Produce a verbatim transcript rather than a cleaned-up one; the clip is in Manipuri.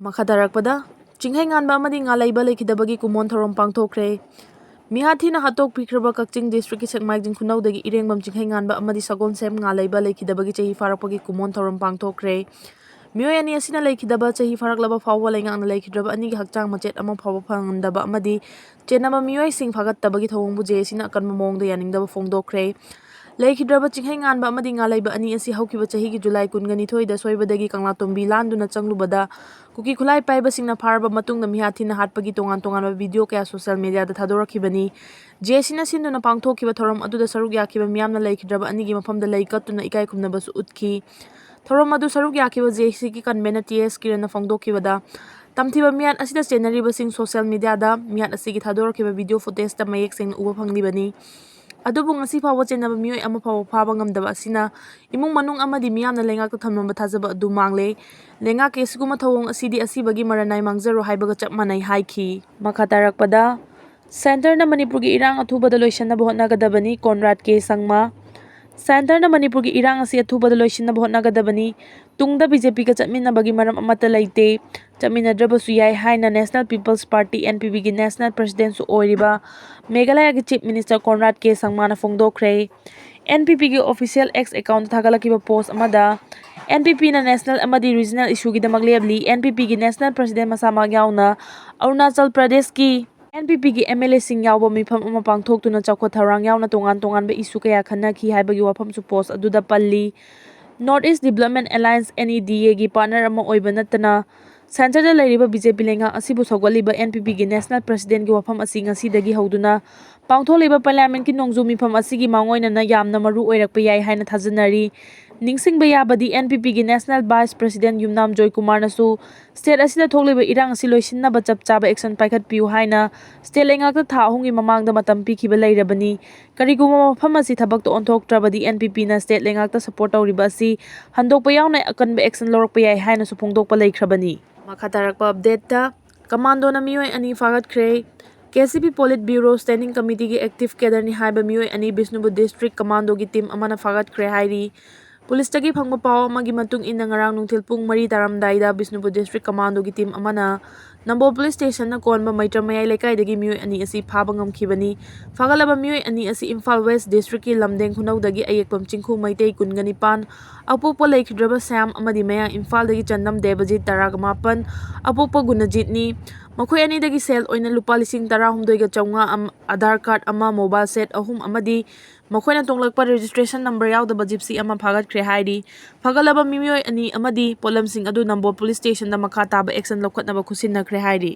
ꯃꯈꯥ ꯇꯥꯔꯛꯄꯗ, ꯆꯤꯡꯍꯩꯉꯥꯟꯕ ꯑꯃꯗꯤ ꯉꯥꯂꯩꯕ ꯂꯩꯈꯤꯗꯕꯒꯤ ꯀꯨꯃꯣꯟ ꯊꯧꯔꯝ ꯄꯥꯡꯊꯣꯛꯈ꯭ꯔꯦ꯫ ꯃꯤꯍꯥꯠ ꯊꯤꯅ ꯍꯥꯠꯇꯣꯛꯄꯤꯈ꯭ꯔꯕ ꯀꯛꯆꯤꯡ districtꯀꯤ ꯁꯦꯛꯃꯥꯏꯖꯤꯡ ꯈꯨꯅꯧꯗꯒꯤ ꯏꯔꯦꯡꯕꯝ ꯆꯤꯡꯍꯩꯉꯥꯟꯕ ꯑꯃꯗꯤ ꯁꯒꯣꯜꯁꯦꯝ ꯉꯥꯂꯩꯕ ꯂꯩꯈꯤꯗꯕꯒꯤ ꯆꯍꯤ ꯐꯥꯔꯛꯄꯒꯤ ꯀꯨꯃꯣꯟ ꯊꯧꯔꯝ ꯄꯥꯡꯊꯣꯛꯈ꯭ꯔꯦ꯫ ꯃꯤꯑꯣꯏ ꯑꯅꯤ ꯑꯁꯤꯅ ꯂꯩꯈꯤꯗꯕ ꯆꯍꯤ ꯐꯥꯔꯛꯂꯕ ꯐꯥꯎꯕ ꯂꯩꯉꯥꯛꯅ ꯂꯩꯈꯤꯗ꯭ꯔꯕ ꯑꯅꯤꯒꯤ ꯍꯛꯆꯥꯡ ꯃꯆꯦꯠ ꯑꯃ ꯐꯥꯎꯕ ꯐꯪꯍꯟꯗꯕ ꯑꯃꯗꯤ ꯆꯦꯟꯅꯕ ꯃꯤꯑꯣꯏꯁꯤꯡ ꯐꯥꯒꯠꯇꯕꯒꯤ ꯊꯧꯑꯣꯡꯕꯨ JACꯅ ꯑꯀꯟꯕ ꯃꯑꯣꯡꯗ ꯌꯥꯅꯤꯡꯗꯕ ꯐꯣꯡꯗꯣꯛꯈ꯭ꯔꯦ꯫ ꯂꯩꯈꯤꯗ꯭ꯔꯕ ꯆꯤꯡꯍꯩꯉꯥꯟꯕ ꯑꯃꯗꯤ ꯉꯥꯂꯩꯕ ꯑꯅꯤ ꯑꯁꯤ ꯍꯧꯈꯤꯕ ꯆꯍꯤꯒꯤ ꯖꯨꯂꯥꯏ ꯀꯨꯟꯒ ꯅꯤꯊꯣꯏꯗ ꯁꯣꯏꯕꯗꯒꯤ ꯀꯪꯂꯥꯇꯣꯝꯕꯤ ꯂꯥꯟꯗꯨꯅ ꯆꯪꯂꯨꯕꯗ ꯀꯨꯀꯤ ꯈꯨꯠꯂꯥꯏ ꯄꯥꯏꯕꯁꯤꯡꯅ ꯐꯥꯔꯕ ꯃꯇꯨꯡꯗ ꯃꯤꯍꯥꯠ ꯊꯤꯅ ꯍꯥꯠꯄꯒꯤ ꯇꯣꯉꯥꯟ ꯇꯣꯉꯥꯟꯕ video ꯀꯌꯥ social mediaꯗ ꯊꯥꯗꯣꯔꯛꯈꯤꯕꯅꯤ꯫ JACꯅ ꯁꯤꯟꯗꯨꯅ ꯄꯥꯡꯊꯣꯛꯈꯤꯕ ꯊꯧꯔꯝ ꯑꯗꯨꯗ ꯁꯔꯨꯛ ꯌꯥꯈꯤꯕ ꯃꯤꯌꯥꯝꯅ ꯂꯩꯈꯤꯗ꯭ꯔꯕ ꯑꯅꯤꯒꯤ ꯃꯐꯝꯗ ꯂꯩ ꯀꯠꯇꯨꯅ ꯏꯀꯥꯏ ꯈꯨꯝꯅꯕꯁꯨ ꯎꯠꯈꯤ꯫ ꯊꯧꯔꯝ ꯑꯗꯨ ꯁꯔꯨꯛ ꯌꯥꯈꯤꯕ JACꯒꯤ convener T S ꯀꯤꯔꯟꯅ ꯐꯣꯡꯗꯣꯛꯈꯤꯕꯗ, ꯇꯝꯊꯤꯕ ꯃꯤꯍꯥꯠ ꯑꯁꯤꯗ ꯆꯦꯟꯅꯔꯤꯕꯁꯤꯡ social mediaꯗ ꯃꯤꯍꯥꯠ ꯑꯁꯤꯒꯤ ꯊꯥꯗꯣꯔꯛꯈꯤꯕ video footageꯇ ꯃꯌꯦꯛ ꯁꯦꯡꯅ ꯎꯕ ꯐꯪꯂꯤꯕꯅꯤ꯫ ꯑꯗꯨꯕꯨ ꯉꯁꯤ ꯐꯥꯎꯕ ꯆꯦꯟꯅꯕ ꯃꯤꯑꯣꯏ ꯑꯃ ꯐꯥꯎꯕ ꯐꯥꯕ ꯉꯝꯗꯕ ꯑꯁꯤꯅ ꯏꯃꯨꯡ ꯃꯅꯨꯡ ꯑꯃꯗꯤ ꯃꯤꯌꯥꯝꯅ ꯂꯩꯉꯥꯛꯇ ꯊꯝꯂꯝꯕ ꯊꯥꯖꯕ ꯑꯗꯨ ꯃꯥꯡꯂꯦ꯫ ꯂꯩꯉꯥꯛꯀꯤ ꯑꯁꯤꯒꯨꯝꯕ ꯊꯧꯑꯣꯡ ꯑꯁꯤꯗꯤ ꯑꯁꯤꯕꯒꯤ ꯃꯔꯅꯥꯏ ꯃꯥꯡꯖꯔꯣ ꯍꯥꯏꯕꯒ ꯆꯞ ꯃꯥꯟꯅꯩ ꯍꯥꯏꯈꯤ꯫ ꯃꯈꯥ ꯇꯥꯔꯛꯄꯗ, Centreꯅ ꯃꯅꯤꯄꯨꯔꯒꯤ ꯏꯔꯥꯡ ꯑꯊꯨꯕꯗ ꯂꯣꯏꯁꯤꯟꯅꯕ ꯍꯣꯠꯅꯒꯗꯕꯅꯤ, ꯀꯣꯟꯔꯥꯗ ꯀꯦ ꯁꯪꯃ꯫ Centreꯅ ꯃꯅꯤꯄꯨꯔꯒꯤ ꯏꯔꯥꯡ ꯑꯁꯤ ꯑꯊꯨꯕꯗ ꯂꯣꯏꯁꯤꯟꯅꯕ ꯍꯣꯠꯅꯒꯗꯕꯅꯤ꯫ ꯇꯨꯡꯗ BJPꯒ ꯆꯠꯃꯤꯟꯅꯕꯒꯤ ꯃꯔꯝ ꯑꯃꯠꯇ ꯂꯩꯇꯦ꯫ ꯆꯠꯃꯤꯟꯅꯗ꯭ꯔꯕꯁꯨ ꯌꯥꯏ ꯍꯥꯏꯅ National People's Party, NPPꯒꯤ national presidentꯁꯨ ꯑꯣꯏꯔꯤꯕ ꯃꯦꯘꯥꯂꯌꯒꯤ Chief Minister ꯀꯣꯟꯔꯥꯗ ꯀꯦ ꯁꯪꯃꯥꯅ ꯐꯣꯡꯗꯣꯛꯈ꯭ꯔꯦ꯫ NPPꯒꯤ official X accountꯇ ꯊꯥꯒꯠꯂꯛꯈꯤꯕ post ꯑꯃꯗ, NPPꯅ national ꯑꯃꯗꯤ regional issueꯒꯤꯗꯃꯛ ꯂꯦꯞꯂꯤ꯫ NPPꯒꯤ national president ꯃꯁꯥꯃꯛ ꯌꯥꯎꯅ ꯑꯔꯨꯅꯥꯆꯜ ꯄ꯭ꯔꯗꯦꯁꯀꯤ NPPꯒꯤ MLAꯁꯤꯡ ꯌꯥꯎꯕ ꯃꯤꯐꯝ ꯑꯃ ꯄꯥꯡꯊꯣꯛꯇꯨꯅ ꯆꯥꯎꯈꯠ ꯊꯧꯔꯥꯡ ꯌꯥꯎꯅ ꯇꯣꯉꯥꯟ ꯇꯣꯉꯥꯟꯕ issue ꯀꯌꯥ ꯈꯟꯅꯈꯤ ꯍꯥꯏꯕꯒꯤ ꯋꯥꯐꯝꯁꯨ post ꯑꯗꯨꯗ ꯄꯜꯂꯤ꯫ North East Development Alliance, NEDAꯒꯤ partner ꯑꯃ ꯑꯣꯏꯕ ꯅꯠꯇꯅ, centreꯗ ꯂꯩꯔꯤꯕ BJP ꯂꯩꯉꯥꯛ ꯑꯁꯤꯕꯨ ꯁꯧꯒꯠꯂꯤꯕ NPPꯒꯤ national presidentꯀꯤ ꯋꯥꯐꯝ ꯑꯁꯤ ꯉꯁꯤꯗꯒꯤ ꯍꯧꯗꯨꯅ ꯄꯥꯡꯊꯣꯛꯂꯤꯕ parliamentꯀꯤ ꯅꯣꯡꯖꯨ ꯃꯤꯐꯝ ꯑꯁꯤꯒꯤ ꯃꯥꯡꯑꯣꯏꯅꯅ ꯌꯥꯝꯅ ꯃꯔꯨ ꯑꯣꯏꯔꯛꯄ ꯌꯥꯏ ꯍꯥꯏꯅ ꯊꯥꯖꯅꯔꯤ꯫ ꯅꯤꯡꯁꯤꯡꯕ ꯌꯥꯕꯗꯤ, NPPꯒꯤ national vice president ꯌꯨꯝꯅꯥꯝ ꯖꯣꯏꯀꯨꯃꯥꯔꯅꯁꯨ state ꯑꯁꯤꯗ ꯊꯣꯛꯂꯤꯕ ꯏꯔꯥꯡ ꯑꯁꯤ ꯂꯣꯏꯁꯤꯟꯅꯕ ꯆꯞ ꯆꯥꯕ action ꯄꯥꯏꯈꯠꯄꯤꯌꯨ ꯍꯥꯏꯅ state ꯂꯩꯉꯥꯛꯇ ꯊꯥ ꯑꯍꯨꯝꯒꯤ ꯃꯃꯥꯡꯗ ꯃꯇꯝ ꯄꯤꯈꯤꯕ ꯂꯩꯔꯕꯅꯤ꯫ ꯀꯔꯤꯒꯨꯝꯕ ꯃꯐꯝ ꯑꯁꯤ ꯊꯕꯛꯇ ꯑꯣꯟꯊꯣꯛꯇ꯭ꯔꯕꯗꯤ, NPPꯅ state ꯂꯩꯉꯥꯛꯇ support ꯇꯧꯔꯤꯕ ꯑꯁꯤ ꯍꯟꯗꯣꯛꯄ ꯌꯥꯎꯅ ꯑꯀꯟꯕ action ꯂꯧꯔꯛꯄ ꯌꯥꯏ ꯍꯥꯏꯅꯁꯨ ꯐꯣꯡꯗꯣꯛꯄ ꯂꯩꯈ꯭ꯔꯕꯅꯤ꯫ ꯃꯈꯥ ꯇꯥꯔꯛꯄ updateꯇ, commandoꯅ ꯃꯤꯑꯣꯏ ꯑꯅꯤ ꯐꯥꯒꯠꯈ꯭ꯔꯦ꯫ KCP Politburo Standing Committeeꯒꯤ active cadreꯅꯤ ꯍꯥꯏꯕ ꯃꯤꯑꯣꯏ ꯑꯅꯤ ꯕꯤꯁꯅꯨꯄꯨꯔ district commandoꯒꯤ team ꯑꯃꯅ ꯐꯥꯒꯠꯈ꯭ꯔꯦ ꯍꯥꯏꯔꯤ꯫ ꯄꯨꯂꯤꯁꯇꯒꯤ ꯐꯪꯕ ꯄꯥꯎ ꯑꯃꯒꯤ ꯃꯇꯨꯡ ꯏꯟꯅ, ꯉꯔꯥꯡ ꯅꯨꯡꯊꯤꯜ ꯄꯨꯡ ꯃꯔꯤ ꯇꯥꯔꯝꯗꯥꯏꯗ ꯕꯤꯁꯅꯨꯄꯨꯔ ꯗꯤꯁꯇ꯭ꯔꯤꯛ ꯀꯃꯥꯟꯗꯣꯒꯤ ꯇꯤꯝ ꯑꯃꯅ ꯅꯝꯕꯣꯜ ꯄꯨꯂꯤꯁ ꯁ꯭ꯇꯦꯁꯟꯅ ꯀꯣꯟꯕ ꯃꯩꯇ꯭ꯔꯝ ꯃꯌꯥꯏ ꯂꯩꯀꯥꯏꯗꯒꯤ ꯃꯤꯑꯣꯏ ꯑꯅꯤ ꯑꯁꯤ ꯐꯥꯕ ꯉꯝꯈꯤꯕꯅꯤ꯫ ꯐꯥꯒꯠꯂꯕ ꯃꯤꯑꯣꯏ ꯑꯅꯤ ꯑꯁꯤ ꯏꯝꯐꯥꯜ ꯋꯦꯁ ꯗꯤꯁꯇ꯭ꯔꯤꯛꯀꯤ ꯂꯝꯗꯦꯡ ꯈꯨꯅꯧꯗꯒꯤ ꯑꯌꯦꯛꯄꯝ ꯆꯤꯡꯈꯨ ꯃꯩꯇꯩ ꯀꯨꯟꯒ ꯅꯤꯄꯥꯟ, ꯑꯄꯣꯛꯄ ꯂꯩꯈꯤꯗ꯭ꯔꯕ ꯁ꯭ꯌꯥꯝ ꯑꯃꯗꯤ ꯃꯌꯥꯡ ꯏꯝꯐꯥꯜꯗꯒꯤ ꯆꯟꯗꯝ ꯗꯦꯕꯖꯤꯠ ꯇꯔꯥꯒ ꯃꯥꯄꯟ, ꯑꯄꯣꯛꯄ ꯒꯨꯅꯖꯤꯠꯅꯤ꯫ ꯃꯈꯣꯏ ꯑꯅꯤꯗꯒꯤ ꯁꯦꯜ ꯑꯣꯏꯅ ꯂꯨꯄꯥ ꯂꯤꯁꯤꯡ ꯇꯔꯥꯍꯨꯝꯗꯣꯏꯒ ꯆꯥꯝꯃꯉꯥ ꯑꯃ, ꯑꯙꯥꯔ ꯀꯥꯔꯗ ꯑꯃ, ꯃꯣꯕꯥꯏꯜ ꯁꯦꯠ ꯑꯍꯨꯝ ꯑꯃꯗꯤ ꯃꯈꯣꯏꯅ ꯇꯣꯡꯂꯛꯄ ꯔꯦꯖꯤꯁꯇ꯭ꯔꯦꯁꯟ ꯅꯝꯕꯔ ꯌꯥꯎꯗꯕ ꯖꯤꯞꯁꯤ ꯑꯃ ꯐꯥꯒꯠꯈ꯭ꯔꯦ ꯍꯥꯏꯔꯤ꯫ ꯐꯥꯒꯠꯂꯕ ꯃꯤꯑꯣꯏ ꯑꯅꯤ ꯑꯃꯗꯤ ꯄꯣꯠꯂꯝꯁꯤꯡ ꯑꯗꯨ ꯅꯝꯕꯣꯜ ꯄꯨꯂꯤꯁ ꯁ꯭ꯇꯦꯁꯟꯗ ꯃꯈꯥ ꯇꯥꯕ ꯑꯦꯛꯁꯟ ꯂꯧꯈꯠꯅꯕ ꯈꯨꯠꯁꯤꯟꯅꯈ꯭ꯔꯦ ꯍꯥꯏꯔꯤ꯫